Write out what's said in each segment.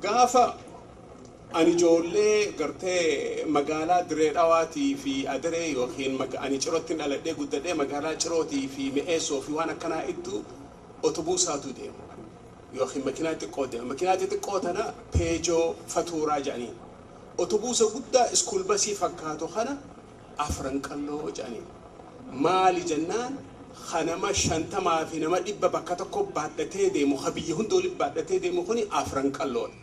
Gaafa ani ijoollee gartee magaalaa Diree Dhawaatii fi Adiree yookiin ani Cirootti dhaladhee guddadhee magaalaa Cirootii fi Mi'eessoo fi waan akkanaa iddoo otobuusaatu deema yookiin makiinaa xiqqoo deema. Makiinaa xixiqqoo tana Peejoo Fatuuraa jedhaniin. Otobuusa guddaa iskuul basii fakkaatu kana Afran Qalloo jedhaniin. Maali jennaan kanama 50 fi nama 100 bakka tokko baadhatee deemu, ka biyya hunda walitti baadhatee deemu kuni Afran Qalloodha.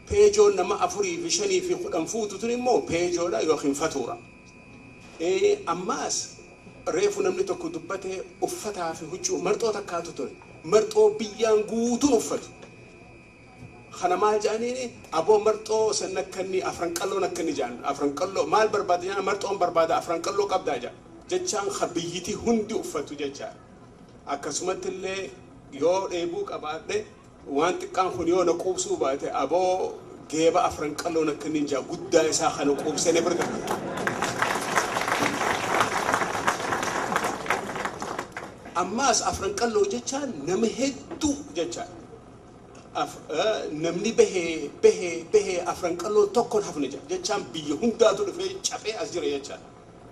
Peejoon nama 4 fi 5 fi 10 fuutu tun immoo Peejoodha yookiin Fatuura. Ammaas reefu namni tokko dubbatee uffataa fi huccuu marxoo takkaatu ture. Marxoo biyyaan guutuun uffatu. Kana maal jedhaniini aboo marxoo san akkanni Afran Qalloon akkanni jedhan. Afran Qalloo maal barbaada jedhan, marxoon barbaada Afran Qalloo qabdaa jedhan. Jechaan ka biyyiti hundi uffatu jechaadha. Akkasumatti illee yoo dheebuu qabaadhe waan xiqqaan kun yoo na quubsuu baate aboo geeba Afran Qalloon akkanni jaa guddaa isaa kana quubsee na bira darba. Ammaas Afran Qalloo jechaan nama hedduu jechaadha. Namni bahee bahee bahee Afran Qalloon tokkoon hafne jedha. Jechaan biyya hundaatu dhufee caphee as jira jechaadha.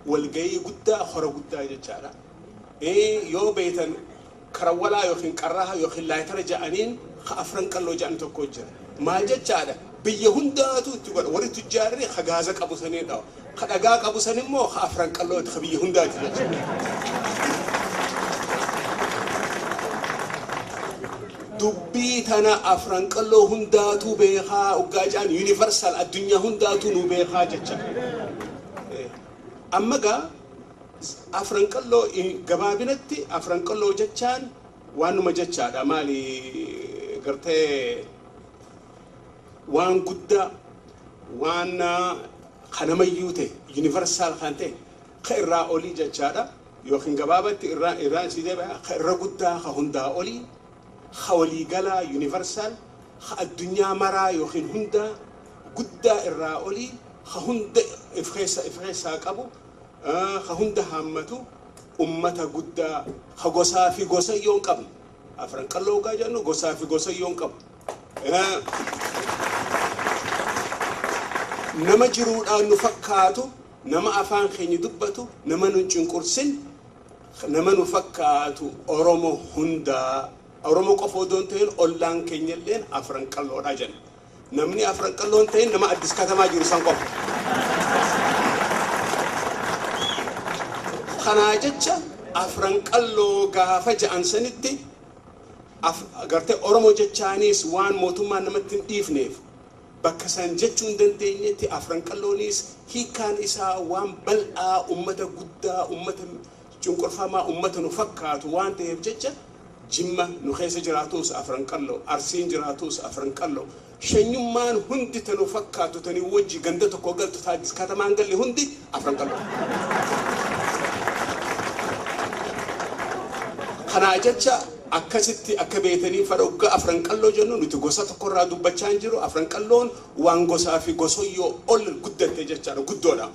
Walgahii guddaa hora guddaa jechaadha. Yoo beektan karawwalaa yookiin qarraha yookiin laayitara ja'aniin ka Afran Qalloo ja'an tokko jira. Maal jechaadha? Biyya hundaatu itti godha. Warri tujjaarri ka gaaza qabu sanii dhawa. Ka dhagaa qabu san immoo ka Afran Qallooti ka biyya hundaati jechuudha. Dubbii tana Afran Qalloo hundaatuu beekaa oggaa ja'an universal addunyaa hundaatuu nu beekaa jecha. Amma gaa Afran Qalloo gabaabinatti Afran Qalloo jechaan waanuma jechaadha. Maali gartee waan guddaa waan kanamayyuu ta'e universal kan ta'e ka irraa olii jechaadha. Yookiin gabaabatti irraa si deebi'a ka irra guddaa ka hundaa olii ka waliigalaa universal ka addunyaa maraa yookiin hundaa guddaa irraa olii ka hunda if keessaa qabu ka hunda haammatu ummata guddaa ka gosaa fi gosayyoo hin qabne. Afran Qalloo gaa jennu gosaa fi gosayyoo hin qabu. Nama jiruudhaan nu fakkaatu, nama afaan keenya dubbatu, nama nu cunqursin, nama nu fakkaatu Oromo hundaa. Oromo qofa odoo hin ta'in ollaan keenya illeen Afran Qalloodha jenna. Namni Afran Qalloo hin ta'in nama Addis Katamaa jiru san qofa. Kanaa jecha Afran Qalloo gaafa ja'an sanitti gartee Oromo jechaaniis waan mootummaan namatti hin dhiifneef bakka san jechuu hin dandeenyetti Afran Qallooniis hiikkaan isaa waan bal'aa ummata guddaa ummata cunqurfamaa ummata nu fakkaatu waan ta'eef jecha Jimma nu keessa jiraatus Afran Qalloo, Arsiin jiraatus Afran Qalloo, shanyummaan hundi ta nu fakkaatu tani wajji ganda tokko galtu ta Addis Katamaan galle hundi Afran Qalloo. Kanaa jecha akkasitti akka beetanii fadha oggaa Afran Qalloo jennu nuti gosa tokkorraa dubbachaa hin jiru. Afran Qalloon waan gosaa fi gosoyyoo ol guddatte jechaadha, guddoodha.